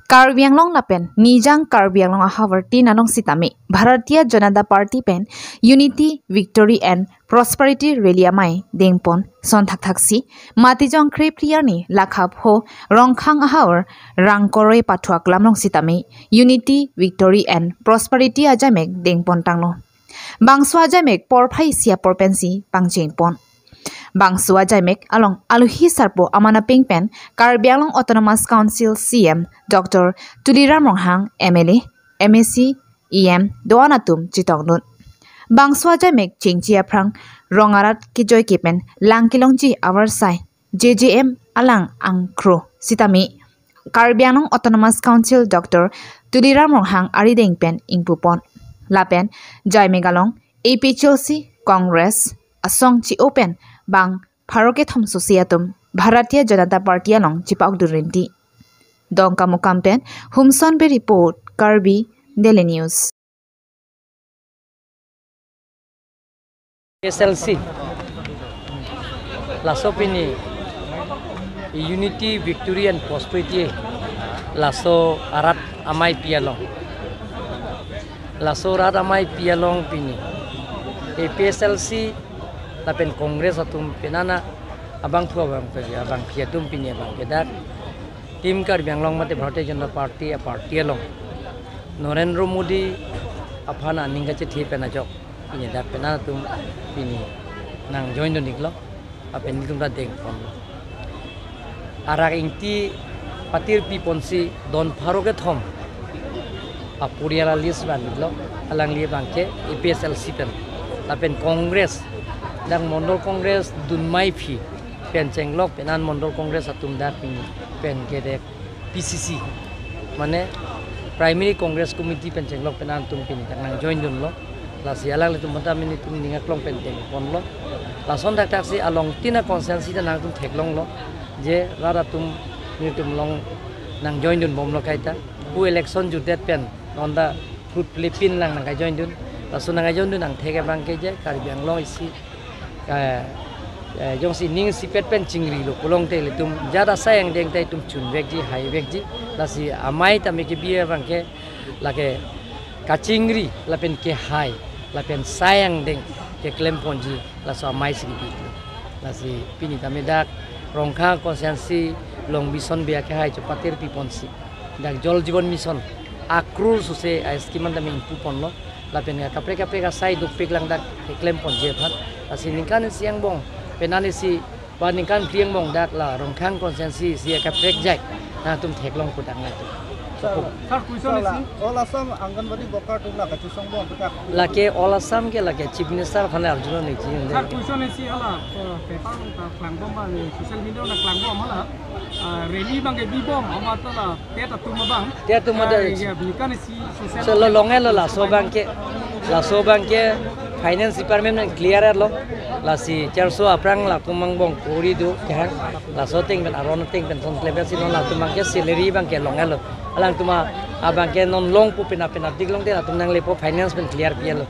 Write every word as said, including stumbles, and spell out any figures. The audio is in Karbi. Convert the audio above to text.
Karbi Anglong lapen Nijang Karbi Anglong ahavar tin along sitame Bharatiya Janata Party pen Unity, Victory and Prosperity Rally amei dengpon son thakthak si Matijong kre phli arni Lakha Pho Rongkhang ahavar Rangkoroi Pathu Aklam along sitame Unity, Victory and Prosperity ajaimek dengpon tanglo. Bangso ajaimek porphai isi apor pensi pangchengpon. Bangso ajaimek along alohi sarpo aman apeng pen Karbi Anglong Autonomous Council C M Doctor Tuliram Ronghang, M L A, M A C, E M do-an atum chetongdun. Bangso ajaimek chengji aphrang rong arat kejoike pen lang kelongji avarsai J J M alang angkro sitame Karbi Anglong Autonomous Council Doctor Tuliram Ronghang arideng pen ingpupon. Lapen jaimek along A P H L C, Congress asong chi-o pen bang pharo kethom sose atum Bharatiya Janata Party along chepa-okdun rinti. Dongkamukam pen Humson Bey report, Karbi Daily News. A P H L C. Laso pini Unity, Victory and Prosperity laso arat ameipi along. Laso arat ameipi along pini A P H L C lapen Congress atum penana abangphu abangphi, abangphi atum pini abangke dak Team Karbi Anglong mate Bharatiya Janata Party a-party along Narendra Modi aphan aning kachethe pen ajok pini dak penana atum pini nang join dun-iklo, lapen nelitum ta dengponlo. Arak ingti patirpi ponsi don pharo kethom aporial a-list van-iklo, alangli abangke A P H L C pen. Lapen Congress, dak Mondol Congress dunmai aphi pen chenglok penang Mondol Congress atum dak pini pen ke dak P C C, mane Primary Congress Committee pen chenglok penang atum pini dak nang join dunlo. Lasi alanglitum bonta nelitum ning aklong pen dengponlo. Lason thakthak si along tin a-constituency ta nangtum theklonglo, je rat atum nelitum along nang join dunbomlo kaita. Pu election jutdet pen non ta fruit play pin lang nang ka-join dun. Laso nang ka-join dun angthek abangke je Karbi Anglong isi, eh, eh, jongsi ning isipet pen chingrilo pulote ilitum jat asai angdeng ta itum chunvekji, haivekji. Lasi amei tame kebi abangke lake kachingri lapen kehai lapen sai angdeng keklemponji laso amei si kebi. Lasi pini tame dak Rongkhang constituency along Bison Bey akehai chepatirpi ponsi dak Jal Jeevan Mission akrur sose a-scheme an tame ingpuponlo. Lapen kaprek kaprek asai dopik lang dak keklemponji aphan. Lasi ningkan isi angbong penang isi ba ningkan phli angbong dak la Rongkhang constituency isi akaprek jai nangtum theklong pu dak nangtum. Sir, sir, question isi. All Assam Anganwadi worker atum la kachesong bom pu dak. Lake All Assam ke lake Chief Minister aphan arjulo ne chi. Sir, question isi hala, eh, paper ta klangbom ba, eh, social media na klangbom hala, eh, rally abangke bibom, amat la TET atum abang. TET atum ada. Eh, ya, ningkan isi social. So, lo longelo laso abangke, laso abangke Finance Department pen clear lo. Lasi charso aphrang latum angbong kori do kehang. Laso ateng pen aron ateng pen son klem si non latum abangke salary abangke longelo. Alangtum abangke non longpo pina pina dik longte latum nanglepo, finance pen clear pilo.